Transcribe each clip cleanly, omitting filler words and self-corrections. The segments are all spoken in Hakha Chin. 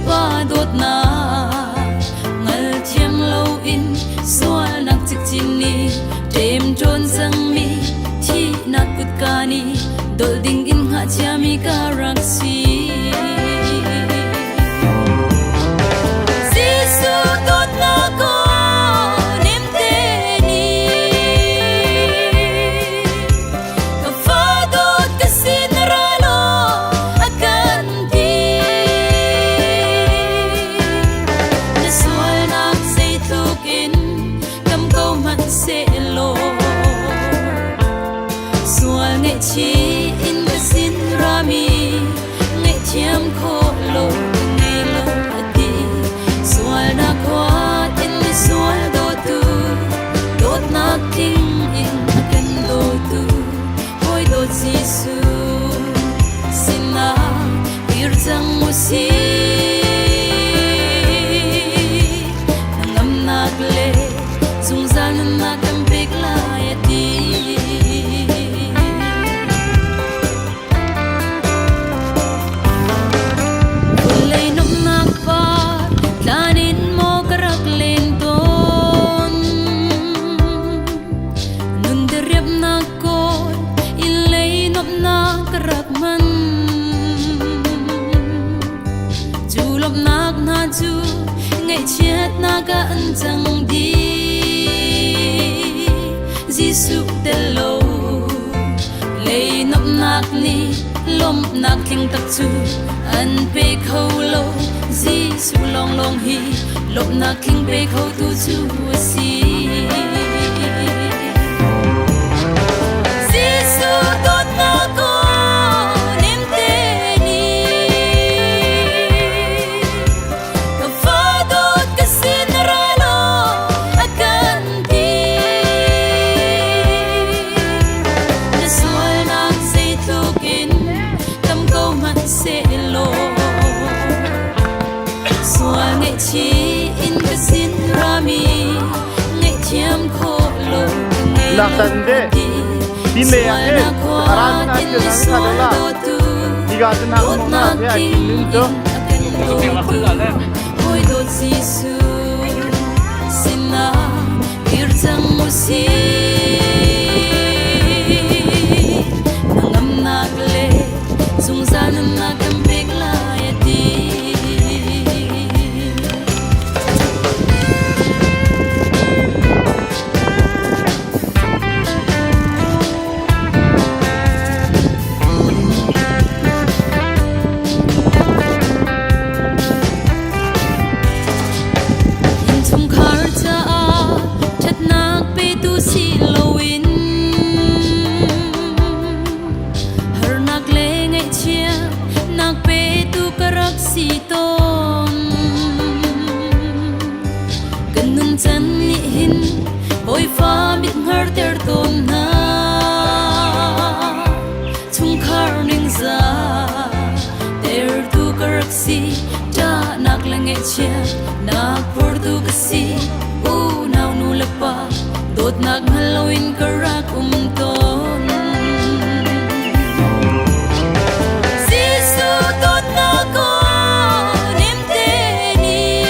Bawipa dawtnak ngal thiam loin sualnak cikcin nih ṭemṭawn cangmi thihnak kutka nih dolh ding in hngah ciami ka rak si. Jesuh dawtnak aw nemte nih ka fa dawt ka sin ra law a kan ti. Na sualnak zeitluk in tam ko hmanh sehlaw sual ngaihchih in ka sin rami ngaihthiam khawh lo ka ngei lo a ti. Sualnak huat in misual dawtu dawtnak tling in a kan dawtu hawi dawt Jesuh sinah kir cang u sih. Hnangamnak le zungzal nunnak kan pek lai a ti. Vawlei nuamhnak par tlan in maw ka rak len tawn. Nun diriamnak kawl in lei nuamhnak ka rak hman. Cu lawmhnak hna cu ngaihchiatnak ah an cang dih. Jesuh tel lo lei nuamhnak nih lawmhnak tling tak cu an pe kho lo. Jesuh lawnglawng hi lawmhnak tling pe khotu cu a si. Jesuh dawtnak aw nemte nih ka fa dawt ka sin ra law a kan ti. Na sualnak zeitluk in tam ko hmanh sehlaw sual ngaihchih in ka sin rami ngaihthiam khawh lo ka ngei lo Laktan de a ti. ti me ah he Sualnak aran huat na in chen na misual kha la dawtu diga cun hak mong na dawtnak the a tling kin nin chu in a kan dawtu hawi dawt Jesuh sinah kir cang u sih. Hnangamnak le zungzal nunnak kan pek lai a ti. Innchungkhar caah ṭhatnak petu si loin harnak le ngaihchiatnak petu ka rak si tawn. Kan nuncan nih hin Bawipa mit hngarter tawn hna. Chungkhar ningzah tertu ka rak si, ṭahnak le ngaihchiatnak phortu ka si. Unau nu le pa dawtnak hngal loin ka rak um tawn. Jesuh dawtnak aw nemte nih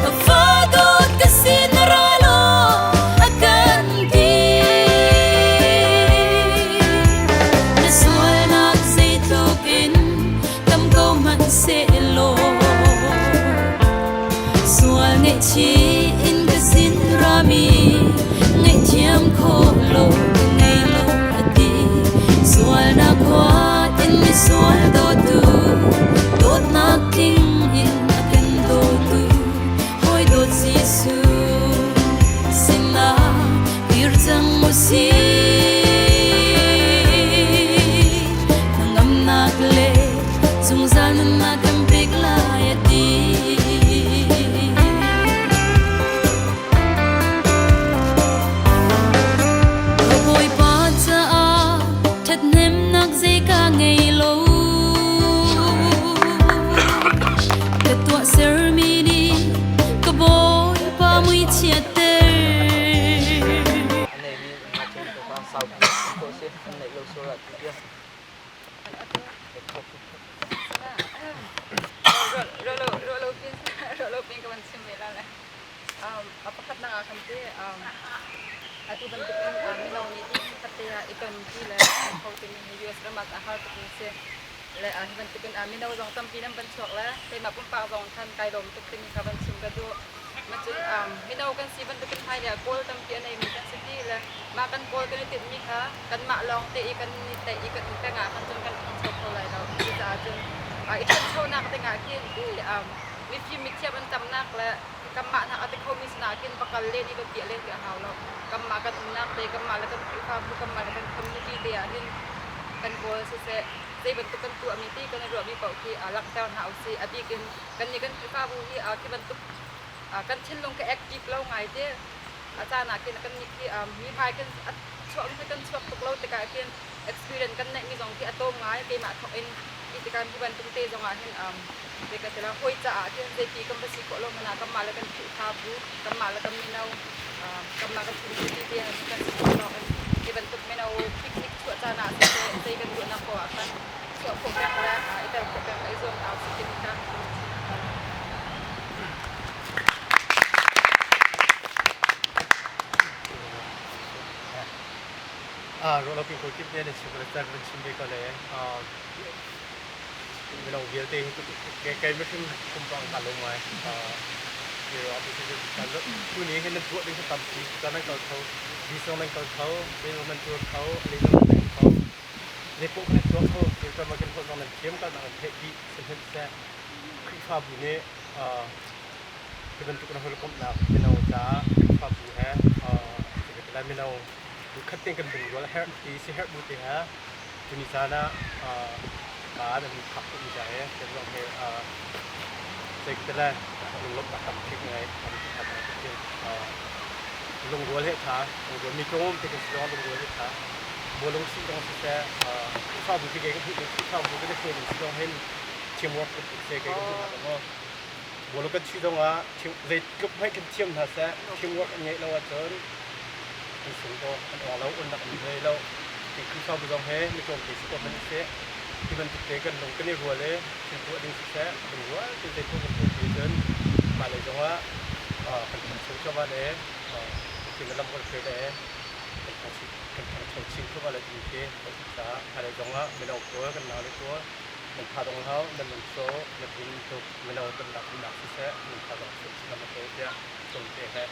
ka fa dawt ka sin ra law a kan ti. Na sualnak zeitluk in tam ko hmanh sehlaw sual ngaihchih in ka sin rami ngaihthiam khawh lo ka ngei lo a ti. Sualnak huat in misual dawtu dawtnak tling in a kan dawtu hawi dawt Jesuh sinah kir cang u sih. Hnangamnak le zungzal nunnak kan pek lai a ti. Ka Bawipa caah ṭhathnemnak zei ka ngei lo. Ka tuahsermi nih ka Bawipa mui chiatter. Ruah lo pin ka van chim ve la le. A pakhatnak ah khan te atu bantuk in mino nih khat te ah i ton ti le kho timi hi US ram ah a har tuk mi si. Le hi bantuk in mino zong tampi nan van chuak le keimah pumpak zong khan kai lawm tuk timi kha van chim ka duh. Macun mino kan si bantuk in hmailei ah kawl tampi a neimi kan si ti le mah kan kawl kan i tinhmi kha kanmah lawng te i kan i tlaih i kan um peng ah khan cun kan ṭhangcho kho lai lo. Cucaah cun i ṭhanchonak dingah khin mifim mithiam an tamnak le kanmah hna a ti khomi sinah khin va kal len i va piah len ti a hau lo. Kanmah kan umnak te, kanmah le kan Khrihfabu, kanmah le kan community te ah hin kan kawl siseh, zei bantuk kan tuahmi ti kan i ruahmi paoh khi langhter hna usih. A bik in kannih kan Khrihfabu hi khi bantuk kan thinlung ka active lo ngai te. A caan ah khin kan nih khi mi hmai kan chuah kan chuak tuk lo tikah khin experience kan neihmi zong khi a tlawm ngai. Keimah thawk in hi tikah hi bantuk te zong ah hin zei ka ti la hawi caah khin zeiti kan va si khawh lo hmanh ah kanmah le kan Khrihfabu, kanmah le kan mino, kanmah kan community te kan si khawh tawk in hi bantuk mino picnic chuah caan ah siseh zei kan tuahnak poah ah khan chuah khawh peng le i tel khawh peng le i zuam hna usih timi kha. Ruah lo pin ko kip te na chim le chan kan chim ve ko le mino vialte hi kei mihrim kumpang ka lo ngai tu ni hin nan tuah ding tampi ka nan kal kho vi song nan kal kho nan tuar kho le nan kho le po kan tuah kho thil ka makin ho zong nan thiam ka nan theih dih sihmanhseh Khrihfabu nih hi bantuk na hawikomhnak mino caah Khrihfabu he lai mino khat tein kan lungrual a herh ti si herh bu te he tuni caan ah ka nan phak tuk mi ca he kan zong he zeikatele lunglawmhnak tampi ngai kan lungrual he ṭha lungrual mi tlawm te kan si zong lungrual he ṭha bawlung si zong siseh Khrihfabu khi kei ka hmuh Khrihfabu kan i hruai ning si zong hin teamwork bantuk se kei ka hmuh hna maw bawlung kan chuih zong ah zeitluk hmanh kan thiam hna seh teamwork an ngeih lo ahcun an sung ko an awng lo unnak an ngei lo ti Khrihfabu zong he mi tlawmte si ko hmanh seh hi bantuk te kan lung kan i rual i thil tuah ding siseh lungrual tein zeitluk kan tuah ti cun mah lei zongah kan ṭhangcho cuahmah le thil lam kan hruai le kan ṭhangcho chin cuahmah le timi khi kan si caah hmailei zongah mino pawl kan naule pawl nan tha dong hau nan lungso nan hin tuk mino kan nak nak siseh nan tha dong chin chin lam ko tiah tlawmte he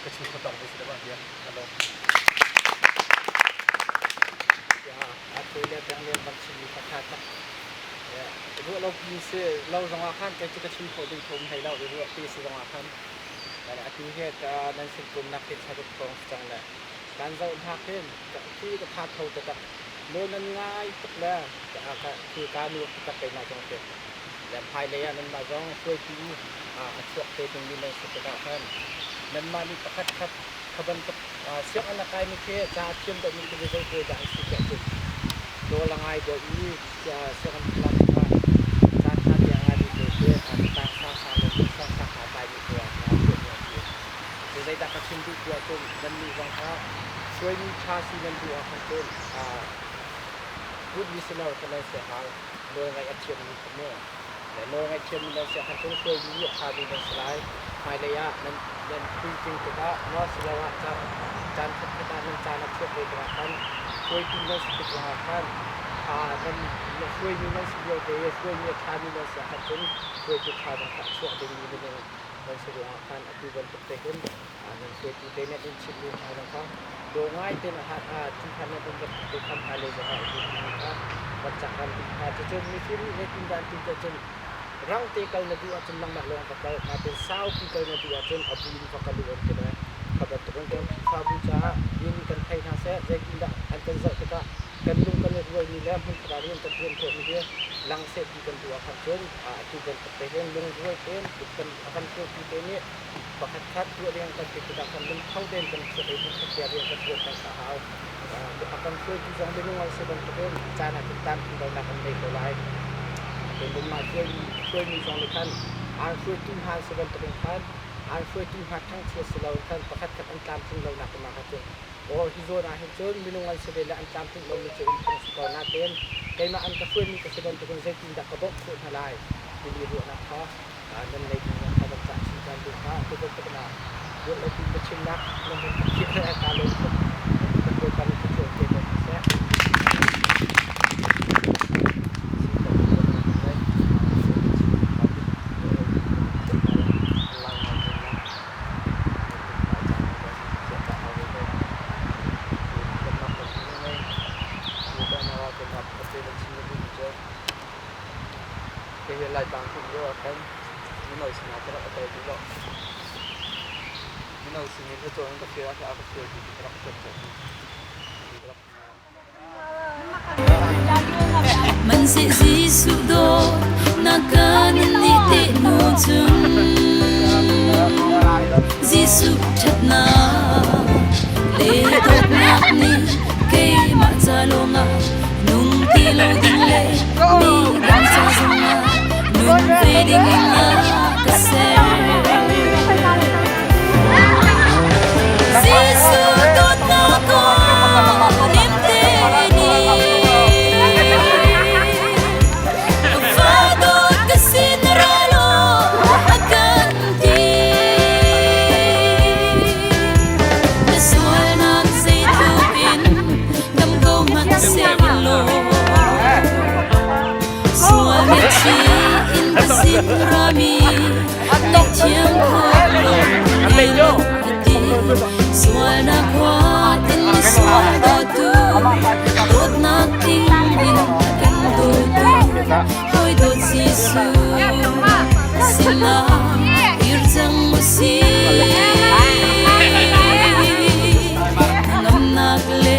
ka chim kho tawk ve si deuh ah tiah hello. A thui le peng le van chim mi kha tha tak. Ruah lo pi si lo zong ah khan kei cu ka chim kho ding thum hlei lo i ruah pi si zong ah khan atu he ka nan sin kum nak hi thlaruk hrawng si cang le kan zoh hnak hin khi ka tha tho taktak nawl nan ngai tuk le khi ka nu taktak keimah zong khi le hmailei ah nanmah zong hruaitu a chuak te dingmi nan si tikah khan nanmah nih pakhat khat kha bantuk sianginn a kaimi khi ca a thiam deuhmi khi zei pawl dah an si tiah cun nawl a ngai deuh i sianginn phulam kha caan ṭha te a ngaimi pawl khi catang sangsang le sangsang hna kaimi pawl ah khan tuahmi an si. Cu zeidah ka chim duh tiah cun nannih zong kha hruaimi ṭha si nan duh ahkhan cun hutmi si lo kha nan si hau. Nawlngaih a thiammi kha mu. Le nawlngaih thiammi nan si ahkhan cun hruaimi a ṭhami nan si lai. Hmailei ah nan nan puitling tikah maw siloah caan khatkhat ah nan caan a chuak ve tikah khan hruaitu nan si tik zongah khan nan hruaimi nan si lio te i hruaimi a ṭhami nan si ahkhan cun hruaitu ṭha zong kha a chuak dingmi minung nan si ruangah khan atu bantuk te hin nan hruaitu te nih an in chimhmi hna zong kha daw ngai tein a hat thinphan nan um bantuk te khan hmailei zongah i duhmi kha van cak ram ding hna. Cucun mifim nih zeitindah an ti tiah cun rang te kal na duh ahcun nangmah lawng va kal, nain saupi kal na duh ahcun a bu in va kal u an ti lai. Kha bantukin kan Khrihfabu caah mi nih kan thei hna seh, zeitindah an kan zoh tikah kan lung kan i rualmi le hmunkhat ah rian kan ṭuan khawhmi hi lang seh ti kan duh ahkhan cun atu bantuk te hin lungrual tein kan a kan hruaitu te nih pakhat khat tuah ding kan ti tikah khan lungtho tein kan chuak i hmunkhat te ah rian kan ṭuan peng a hau. A kan hruaitu zong minung an si bantukin caan ah cun tlamtling lonak an ngei ko lai. Nanmah hruaimi zong nih khan aan hruaitu hna an si bantukin khan aan hruaitu hna thangchiat si loin khan pakhat khat an tlamtling lonak ding ah khan cun Aw hi zawn ah hin cun minung an si ve le an tlamtlinh lomi cu um phung si ko nain keimah an ka hruaimi ka si bantukin zeitindah ka bawmh khawh hna lai timi ruahnak kha nan nei ding kha van cah chin ṭhan duh hna. Cu bantuk na ruah lo piin biachimnak nan van ka khiah le kaa lawm tuk. Kan Bawipa nih thluachuah pe ko hna seh. Man se Jesuh dawt na kan nih te hnu cun Jesuh ṭhatnak le dawtnak nih keimah ca lawngah nung ti lo ding le mi dang ca zongah nun ve ding in a ka ser. Jesuh dawtnak aw nem te nih fa dawt ka sin ra law a kan ti. Na sualnak zeitluk in dam ko hmanh sehlaw sual ngaihchih in ka sin rami ngaihthiam khawh lo ngei a ti. Sualnak huat in misual dawtu dawtnak tling in a kan dawtu hawi dawt Jesuh sinah kir cang u sih. Ngamnak le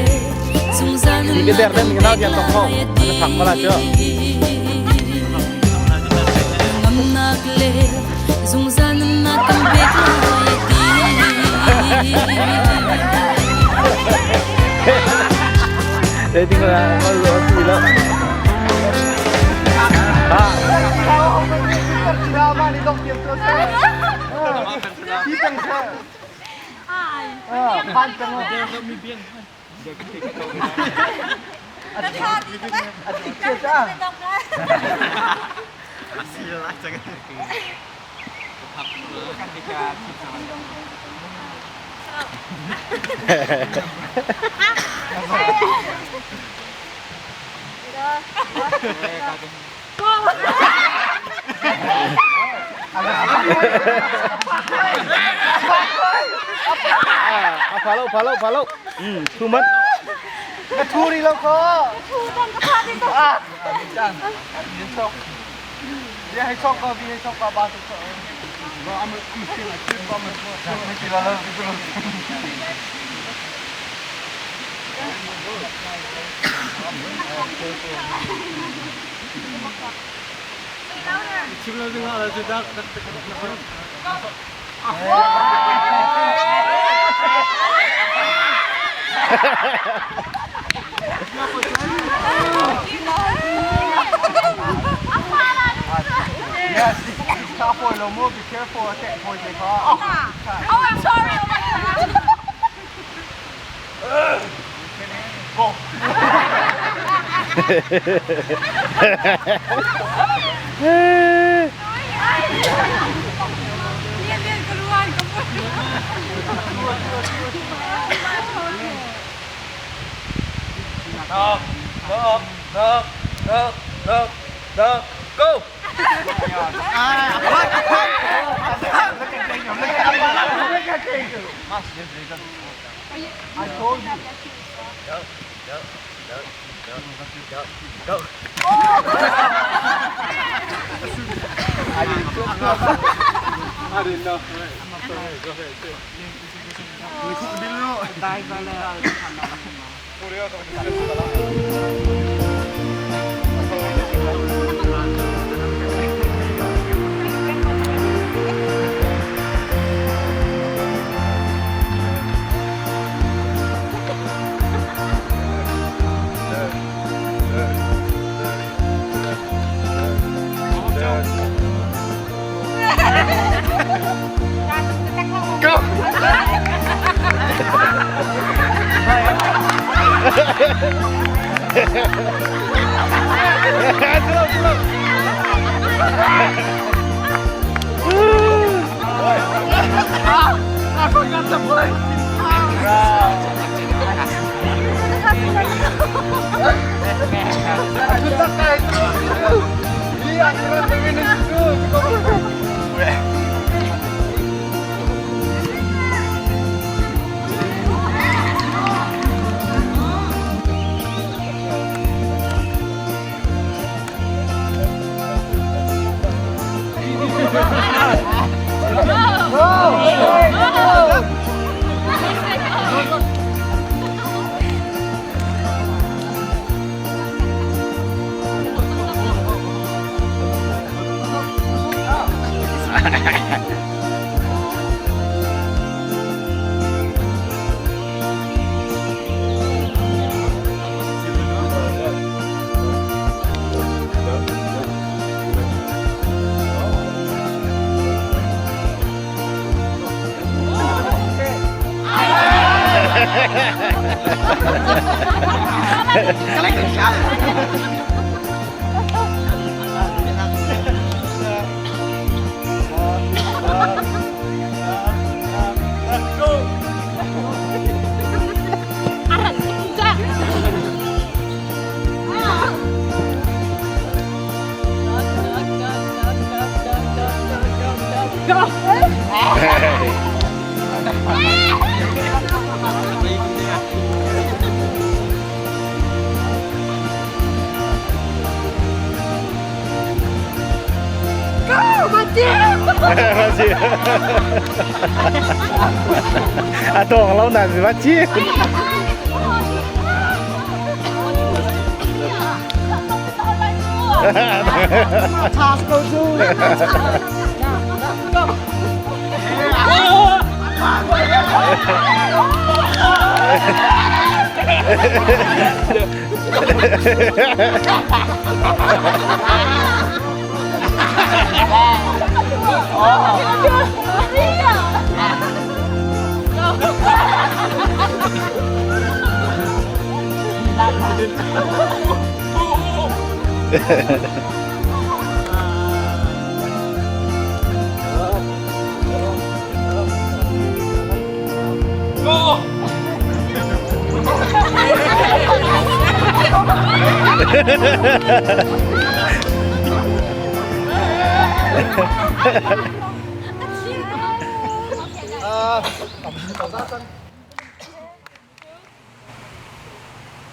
zungzal nunnak kan pek lai a ti. Ngamnak le zungzal nunnak kan pek lai a ti. Đây thì là con lúa gì đâu. À. À, phá lâu, phá lâu, phá lâu. Ừ, thu mất. Ka thu ri lo ko. Ah, chan. Ya hay chok ko, bi hay chok ba ba chok. Am am sin a ba am ti la la ti la. Yes, careful lo mo, be careful, take point le ko. Oh, I'm sorry. Oh my God. Go. Knock, knock, knock, knock, knock, knock, go! I told you. Go, go, go, go, go. I didn't know. I didn't know. Go ahead. Go! I forgot to play. A tawng lo nan va chi.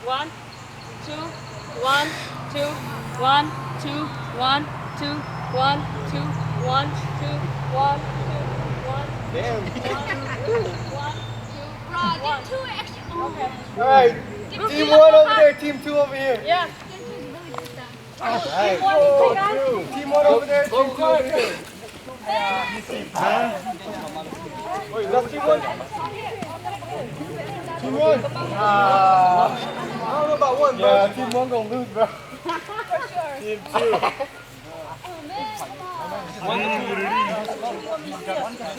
One, two, one, two, one, two, one, two, one, two, one, two, one, two, one, Damn. two, one, two, one. Okay. All right. Team one over there. Team two over here. Yeah. All right. Team one over there. Team two over here. Wait, that's team one. Team one. I don't know about one, bro. Yeah, team one gonna lose, bro. Team two.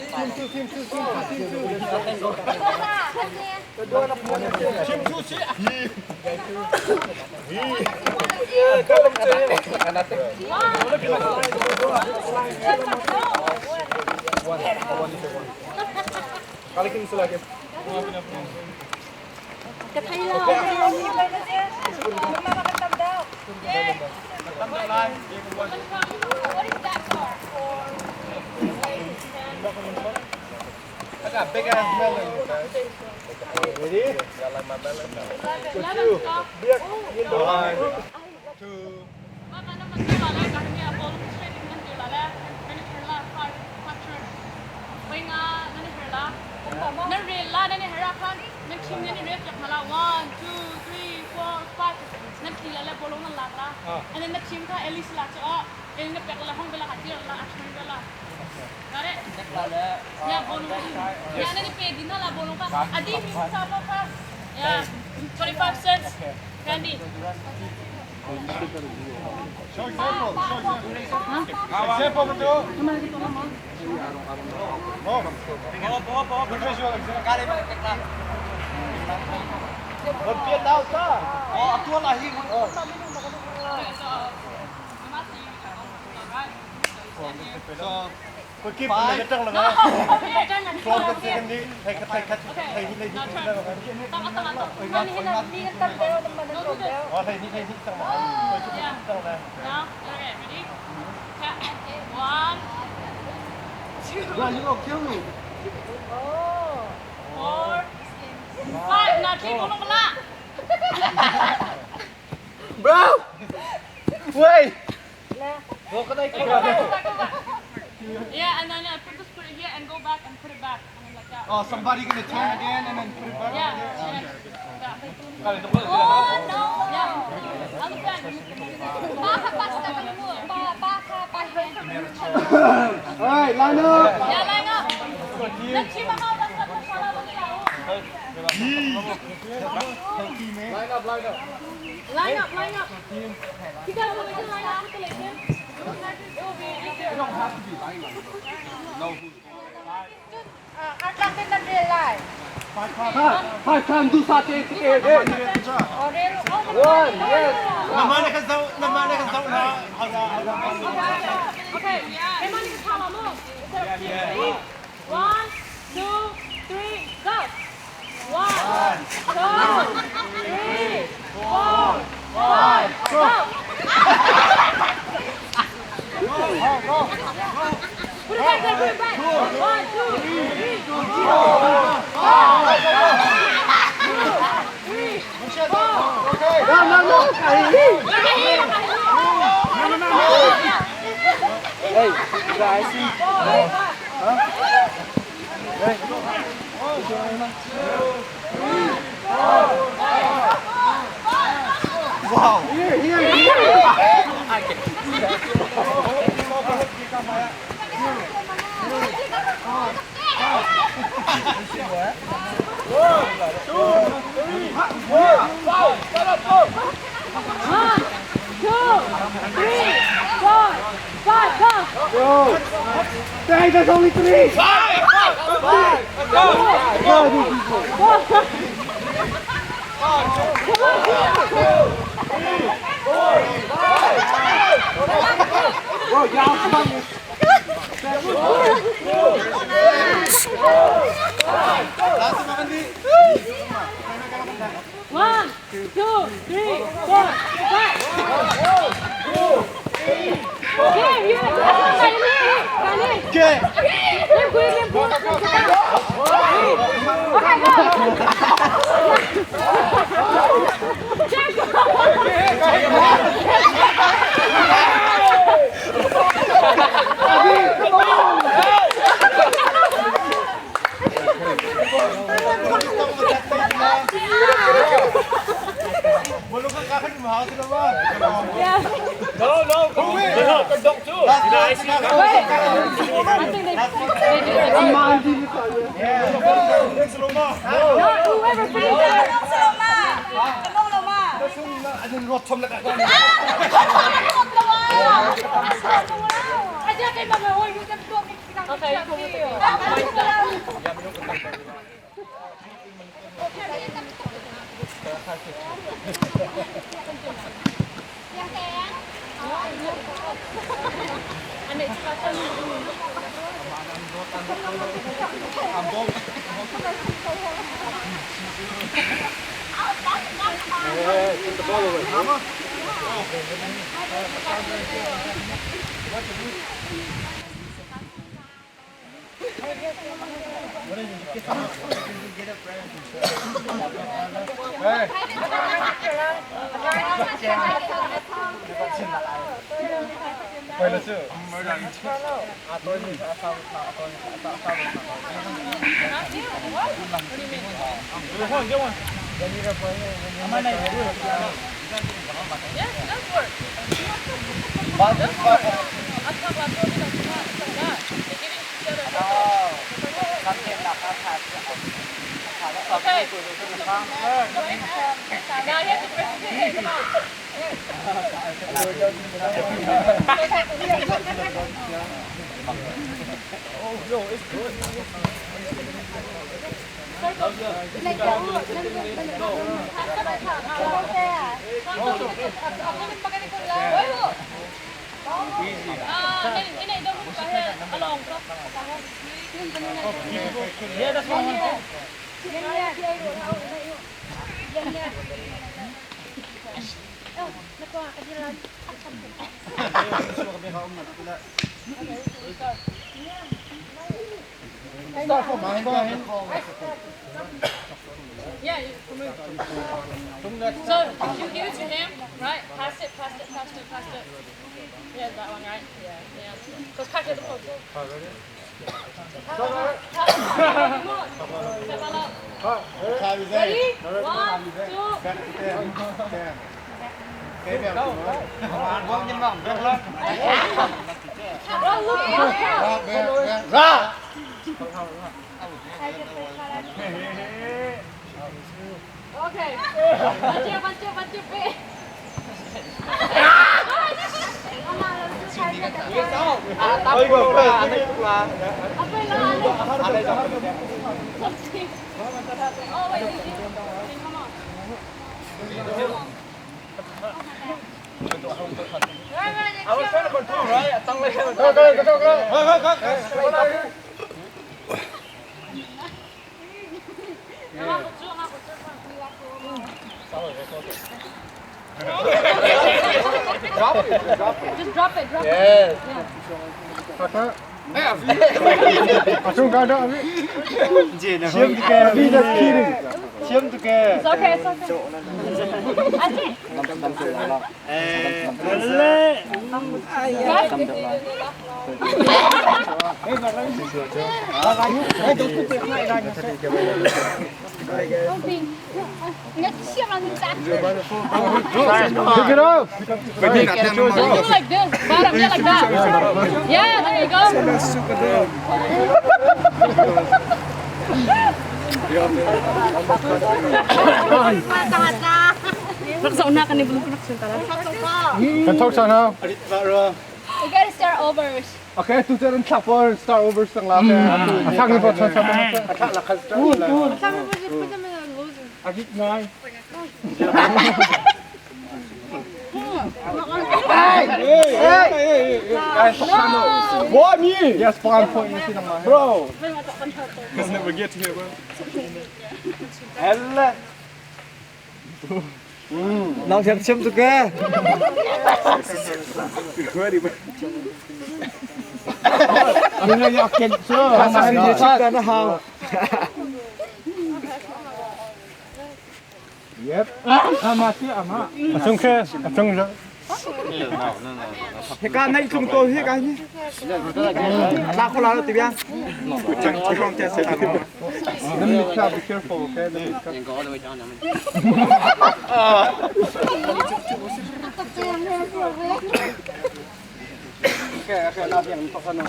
Team two, team two, team two, team two. Team two, Yeah, call them to him. I got big ass melon, guys. Ready? Y'all like my melon? One, two. And then the team ka Elise la cho and the pek la hong bela ka tir la action bela. Got it? Yeah, bolong. Yeah, nani pe din la bolong ka. Adi mi sa pa pa. Yeah. 25 cents. Candy. Show example. Show example. Example, betul. Oh. Visual example. Bro! Wait! Yeah, and then put this put it here and go back and put it back. And then like that. Oh, somebody gonna turn again and then put it back? Yeah. Yeah. Oh no. Yeah. Understand. Alright, line up! Yeah, line up. Let's see how that's Line up, line up. Line up, line up. You gotta we can line up with the lady. It will be easier. You don't have to be lined up. No, who's Five times do sa te te One, yes. Okay. Yeah. One, two, three, go. One, two, three, four, five, go. Put it back there, put it back. One, two, three, four, five, three, four. No, no, no. Hey, guys. Wow. Here, here, here. One, two, three, four, five, go. Go. Hey, there's only three. Bro, y'all funny. One, two, three, four, five. Here, here, here, Okay. Okay, go. Yeah. No, no, go away. Wait. I think they did it. No, whoever finishes. Okay, you come with me. Yes, that's work. Okay. Now you have to press it. Come on. Yeah, you move. So you give it to him, right? Pass it, pass it, pass it, pass it. Yeah, that one, right? Yeah. Yeah. So cut it the Ready? One, two. Ra. Okay. One, two, one, two, three. Oh, wait, did you? Come on. I was trying to control, right? Go, go, go, go, go. Go, go, go. Drop it, drop it. Just drop it, drop it. Yes. It's okay, it's okay. Pick it up. Don't do like this. Bottom, yeah, like that. Yeah, there you go. We gotta start over. Okay, tu chen thak por start over sang la. Thak ni por chan chan. Thak la khan start. Agit ngai. Hey! Hey! Hey! What me? Yes, spawn point bro. Let's never get here, bro. Ella. Nang thiam chim tu ke. Ready, bro. Ang nga yak ken so. Yep. Ama si ama. Achung ke, achung ja. Heka nai tung to heka ni. La ko la ti bia. Let me try be careful, okay? Let me try. Okay, okay, na biang to kana.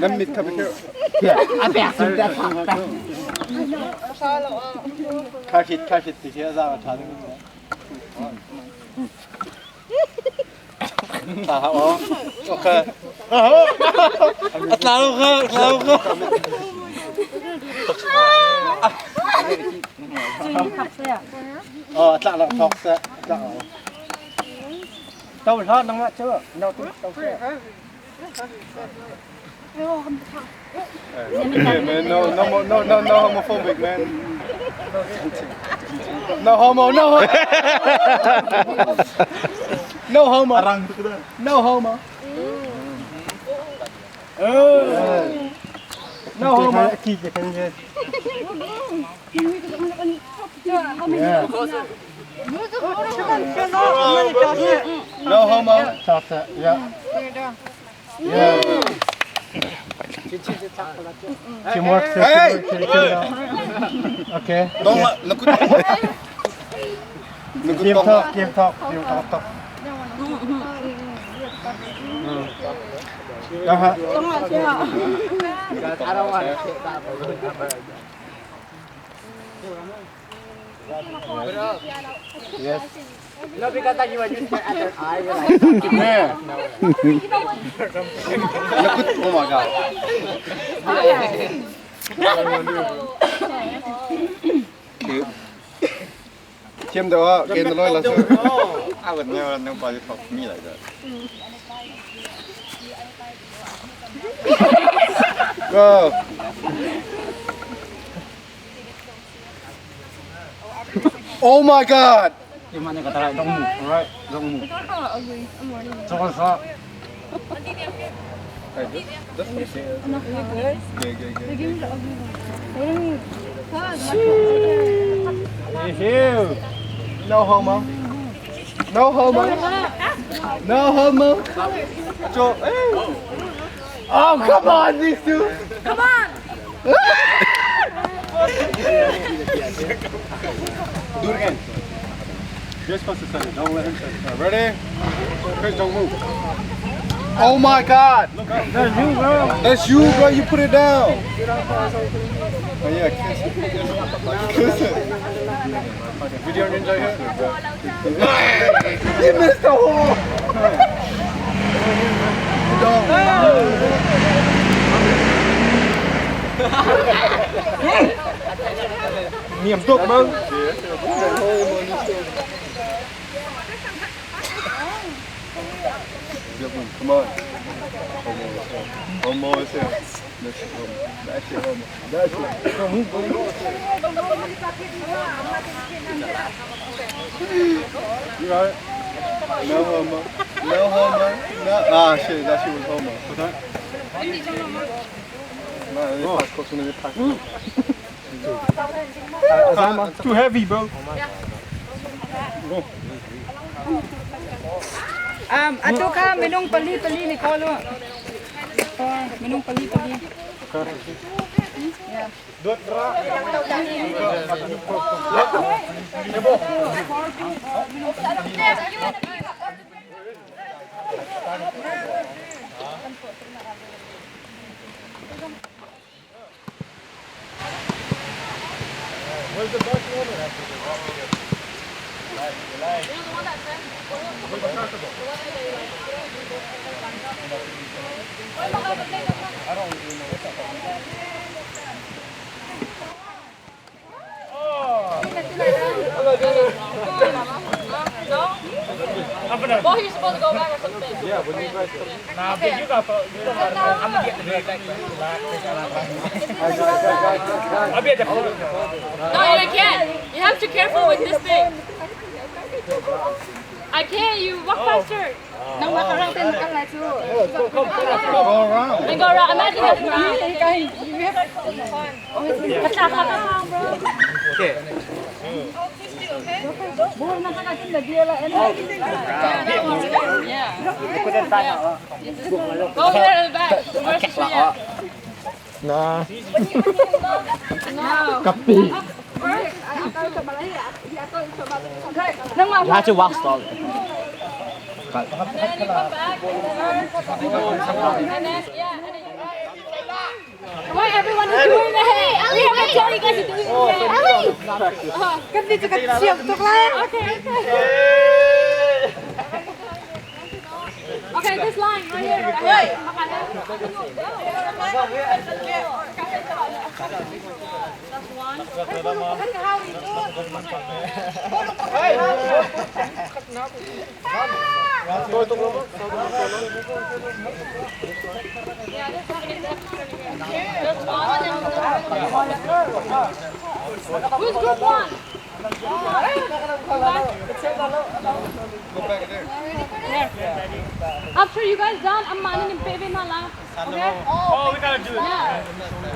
Let me try be careful. Catch it, catch it. 这些让他那个。打好，OK。啊，打了个，打了个。哦，打了，打死，打了。 Tao sao nang la chơ. Nang tu tao se. Hey man, no, no, no, no, no homophobic, man. No homo, no homo. No homo. No homo. No homo. No homo. Yeah. Yeah. Teamwork. Hey! Okay. Don't let Game talk, game talk, game talk, talk. Uh-huh. Yes. No, because like you were using your other eye. You're like, yeah. Oh my god. Thiam deuh ah ke na lawi la su. I would never nobody talk to me like that. Go. Oh my god. Don't move, all right? Don't move. No homo. No homo. No homo. Joe. Oh, come on, these two. Come on. Do it again. You're supposed to send it. Don't let him send it. All right, ready? Chris, don't move. Oh my God. That's you, bro. That's you, bro. You put it down. Oh yeah, kiss it. Kiss it. Video ninja here. You missed the hole. Don't. Niam tuk, bro. Good one. Come on. Homo is here. That's it, homo. That's it, homo. That's it. Don't move, bro. You got it? No homo. No homo. No. Ah, shit. That shit was homo. What's that? No, they pass close to the pass. Too heavy, bro. Atu kha minung pali pali ni call lo. Minung pali pali. Where's the bus one? I don't even know what that is. Well, he's supposed to go back or something. Yeah, when you guys Nah, but you got you got I'm gonna get the back. I'll be at the No, you can't. You have to careful with this thing. I can't. You walk faster. Nang makarang tin kan lai chu. Go around. And go around. Imagine that's around. Bro. Okay. Yeah. Go there in the back. Where's the Nah. No. Kapi. You have to walk slowly. And then you come back. And then, yeah. And then you Why everyone is doing that? Hey, we haven't told you guys to do it yet. Ellie. Kan dia cakap siap tuk lah. Okay, okay. Okay, this line right here. Right here. That's one. Yeah, this That's one. Who's group one? Go back there. After you guys done, I'm in baby nala. Okay? Oh, we gotta do it. Yeah.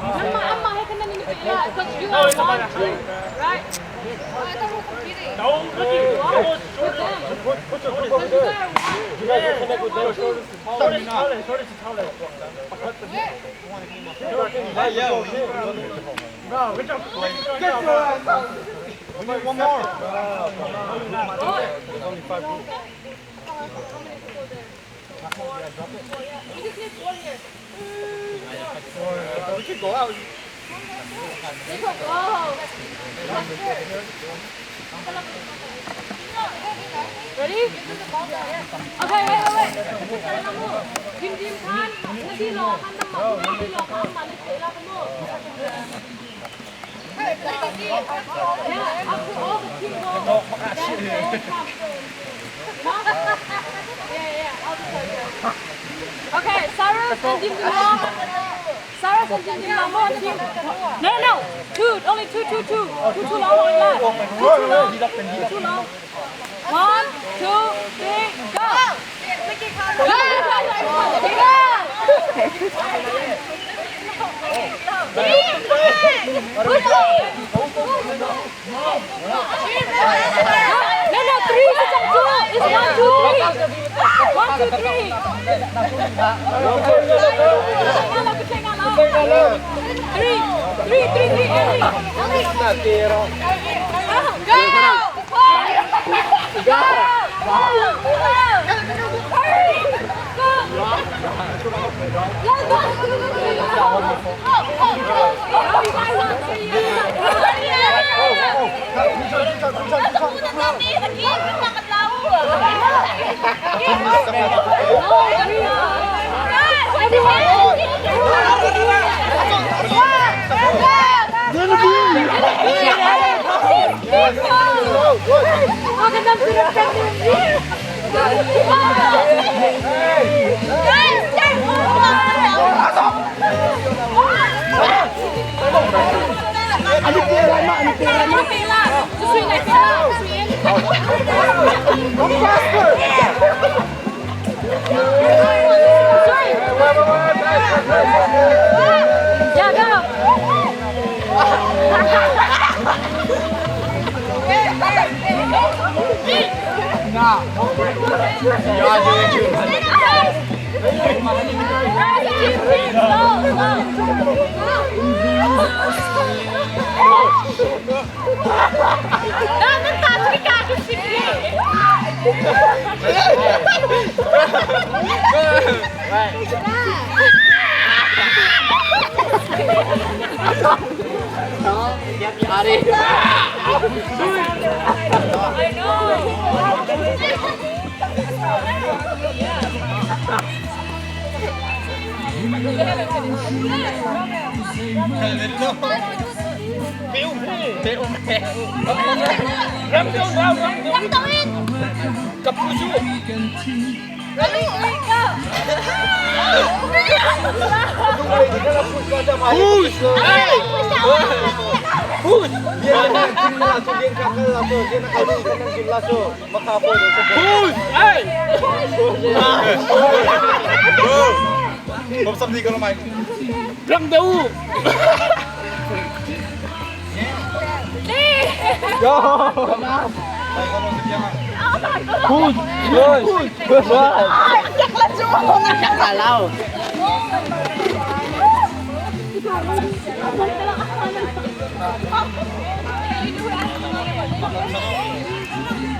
Amma yeah, because you are one, two, right? No, look at you. With them. Put your group over Because you there. guys are one. You guys will connect with them. Shortest is taller. Shortest is taller. Bro, we jump. Get your ass out. We need one more. There's only 5 groups. We just need 4 here. We could go out. Ready? Okay, wait, wait, wait. Kim Kim Khan, na di lo khan nam ma, na di lo khan ma na la mo. Yeah, after all the team go. Then they all come. Yeah, I'll just Okay, Sarah and Jim Dim Sarah and Jim Dim Mo team. No, no, no. Two, only two, two, two. Two, two long, one left. Two, two long. Two, two long. One, two, three, go. Go, go, go, go. No, no, three is two. It's one, two, three. One, two, three. Three, three, three, three, Ellie. Go! Go! Go! Hurry! Go! Yeah, go. I know.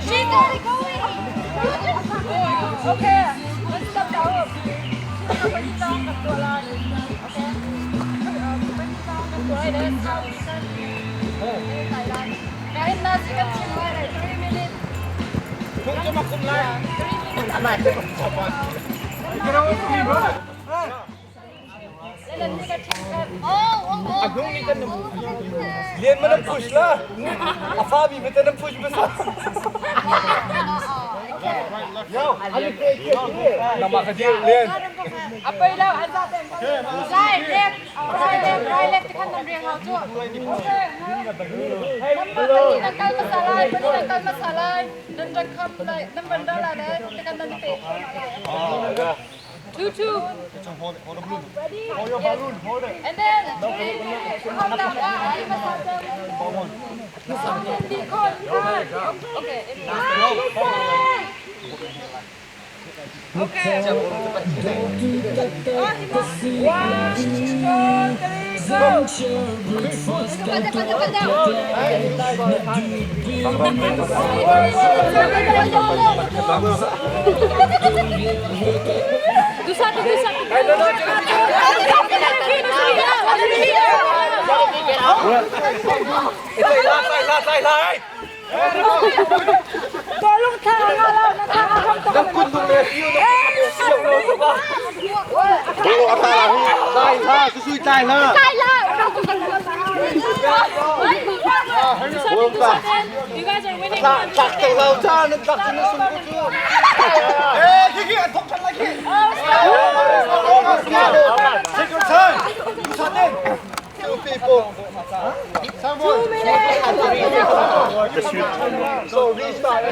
She's already going. Okay, let's stop now. Lian mana push lah. Afabi betul nak push besar. Yo, nama kerja Lian. Apa itu? Right left, right left, right left. Tekan dan rear how tu. Okay. Nampak tadi masalah, tadi nakal masalah, dan rakam lai, dan benda lah dah. Tekan dan pe. 2 2. Ready? Hold your balloon, hold it. And then Okay. Okay. 1, 2, 3, go. Pada. Dusa tu dusa tu. You guys are winning. Take your time. Two people. So restart.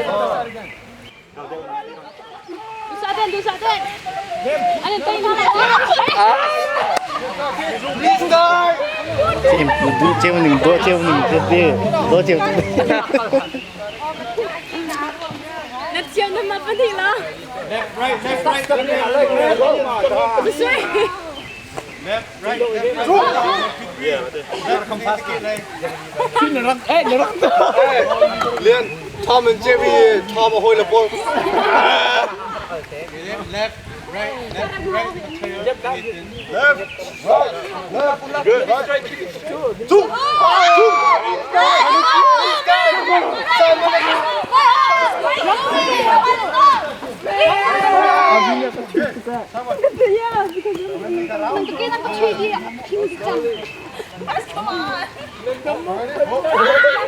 Dusa den, dusa den. Ano tayo na? Restart. treo mình đua treo mình đi đua treo Natiyan na mapanila. Left, right, left, right, left, right. Dusa. Left, right, left, right. Yeah, come faster. Liên, Tom and Jerry, Tom hôi là ball. Left, right, left, right, left, right, left, good. Right, two, two,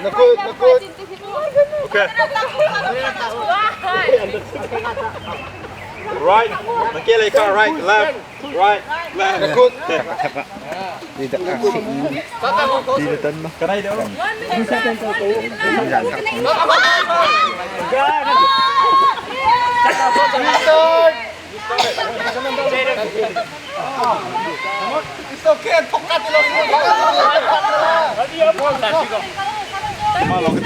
Not good, not good. Okay. Right. Okay, like right, left, right, left. Not good. đi tận đi được tân mà Cái này đâu? It's okay, 똑같이 Come on, 20 seconds.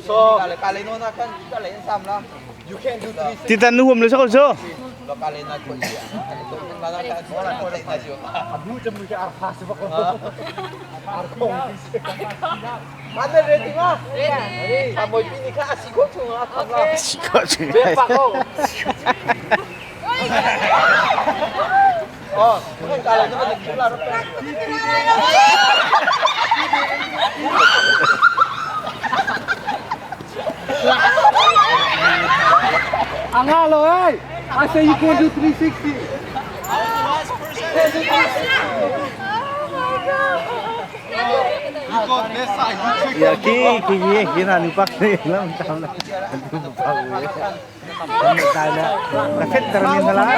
So, you can do three Titan nu huam le sao sao Có chuyện này. Angalo, hey! I say you can do 360. You go this side, you trick Giờ cái cái gì cái nào nu bắc đi lắm tao là nu bắc rồi là phết termin salah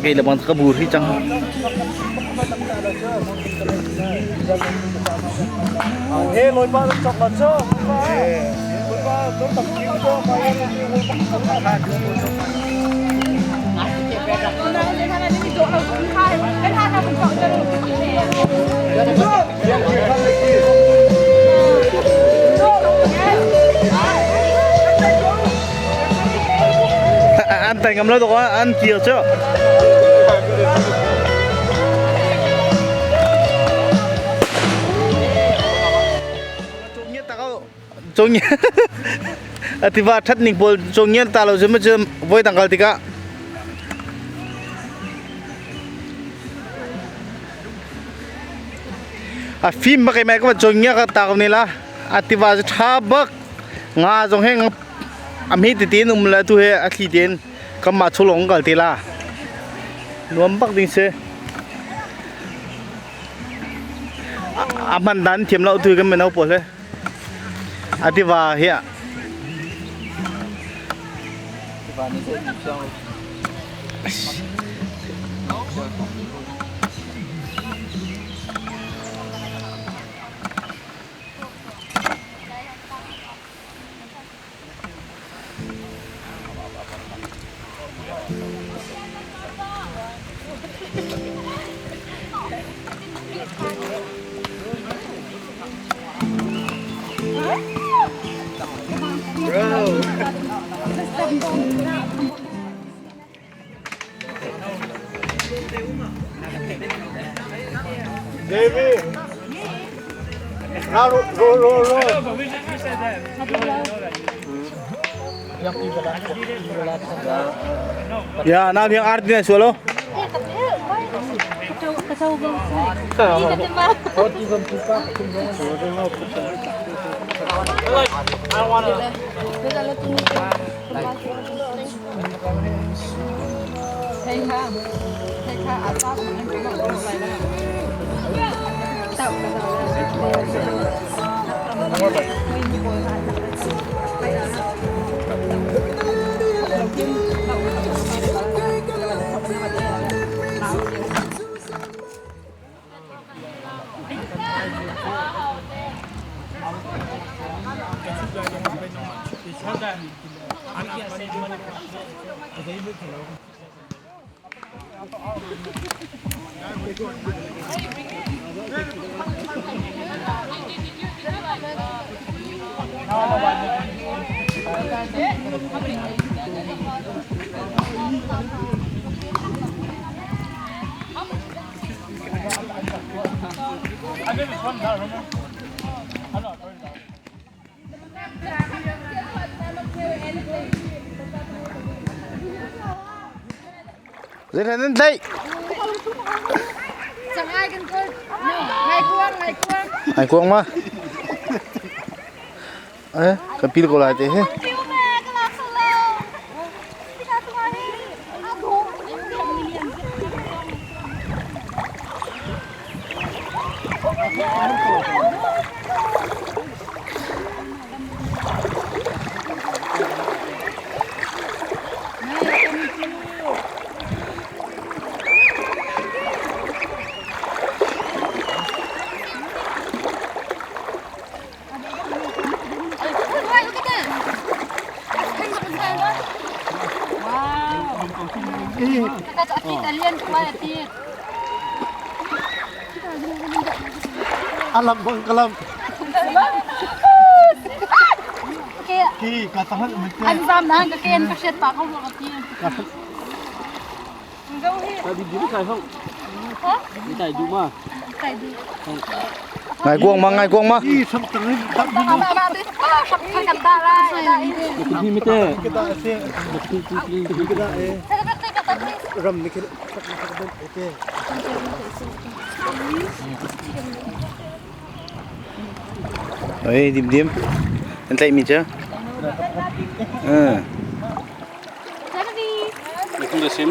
Kei le bang ka bur hi cang. He loi pa chok la cho. Loi pa tôi tập kim cho mà em An tay ngam lo tuk an kir cu. Tiva that ning pawl congien ta lo cu cu voi dang kal tikah a fim bak mai ka congia ka ta ko ne la a tiva cu tha bak nga zong he a hme tete in um le tu he a thli tein kanmah chulong kal te la nuam bak ding si a hman dan thiam lo tu kan mino pawl he a tiva hi Davy. Now roll, roll, roll. Ya, na biang art din sulo. Zeitin nan tlaih? Ai kuang ma? Eh, kan pil ko lai te he. Alam bang kalam. An zam na ka ken ka hriat pa ko ka ti. Ngai kuang ma ngai kuang ma. Oi dim dim. An tlaih mi cu.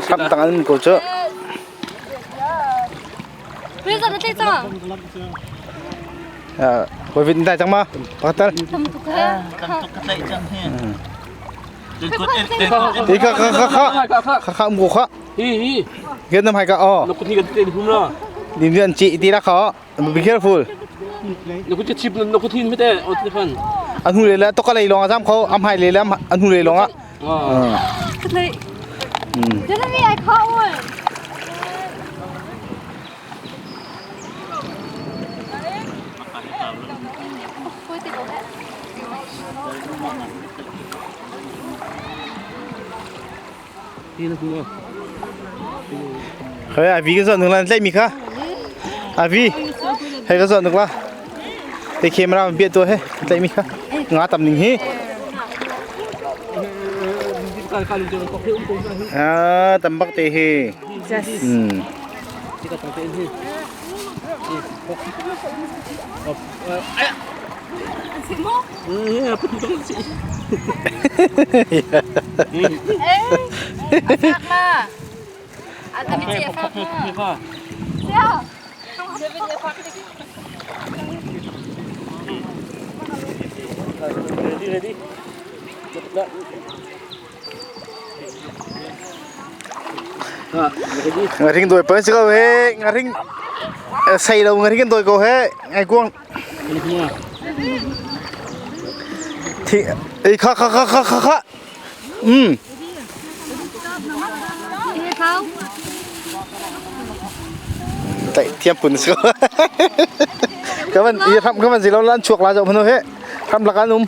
Kham tang an ko cu. Koi vit dai cang ma? Pakhatal. Ti kha kha kha kha kha kha um ko kha. Gen nam hai ka o. Dim dim an chi ti ra kha. Be careful. An hu le le to ka lei long azam kho am hai le le an hu le long ah. Jeremy, I caught one. Khoi Avi ka zon nung lan mi kha. Avi. Hei ka zon nuk la. Te camera bia tu he tlai mi kha. Nga tam ning hi. Ah, tam bak te hi. Hmm. Ngaring doi pa si ko he ngaring sei lo ngaring kan doi ko he ngai kuang thi ei kha kha kha kha kha kha Tlaih thiam phun si ko. Ka van i hram ka van si lo lan chuak la zoh phun he. Hram lak an um.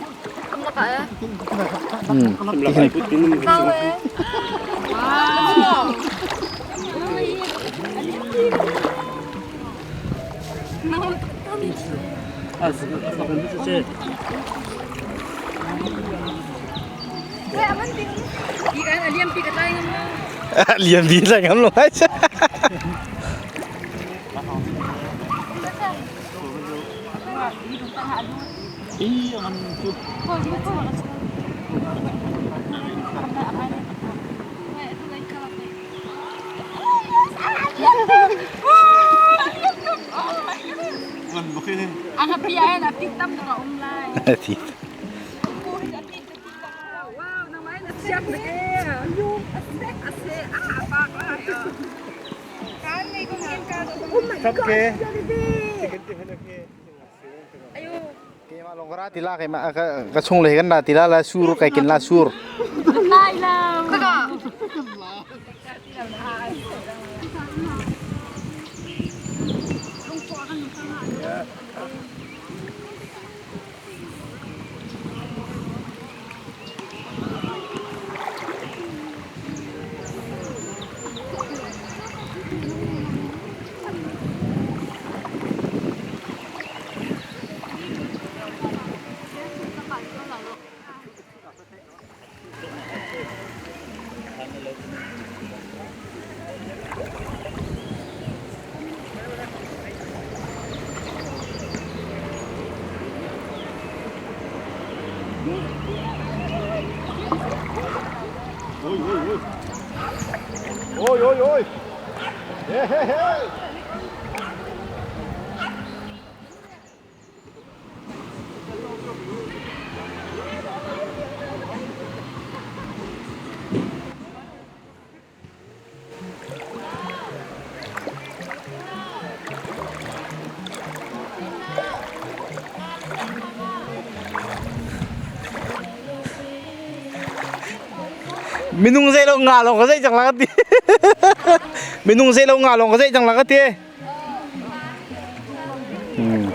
Liam bi lai ngam lo ai. Keimah lawng ka ra ti la keimah ka chung le kan ra ti la la sur kai kin la sur. Ôi ôi ôi. Ôi ôi ôi. Hey hey hey. Minung zei lo nga lawng ka zei cang la ka ti. Minung zei lo nga lawng ka zei cang la ka ti. Hmm.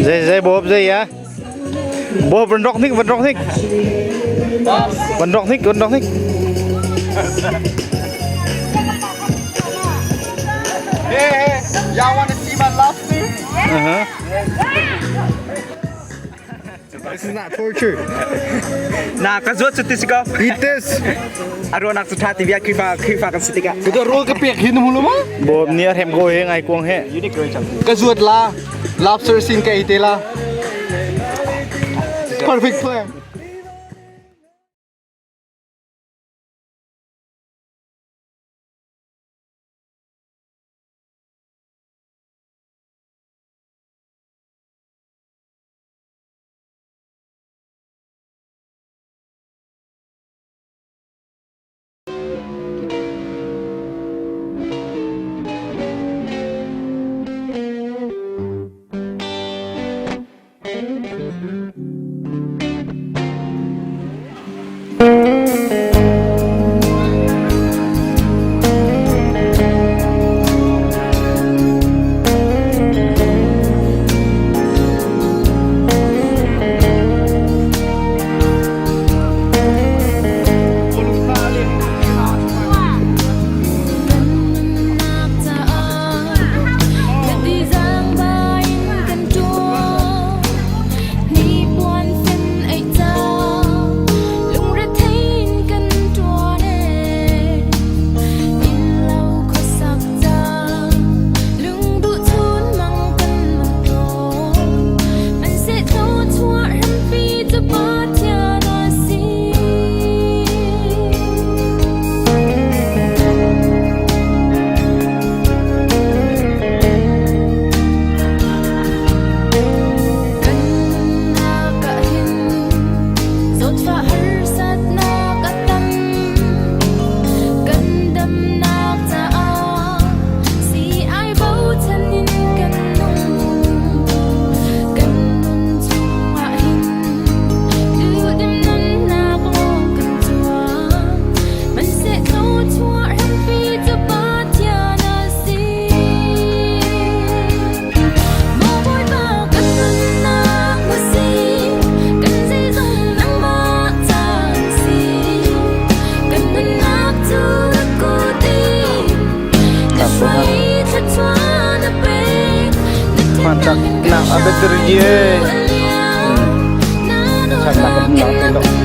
Dây dây bốp dây á. Bốp vẫn rock thích, vẫn rock thích. Vẫn rock thích, vẫn rock thích. Hey, hey, y'all want to see my lobster? Uh-huh. This is not torture. Na ka zuat chu ti si ko. Eat this. Aro nak chu tha ti bia khifa khifa kan si tikah. Ka tu roll ka pek hin mu lo ma? Bốp nia hem go he ngai kuang he. Ka zuat la. Lobster sin ka ite la. Perfect plan. Mantap. Nah, ada terjadi. Saya nak nak tengok.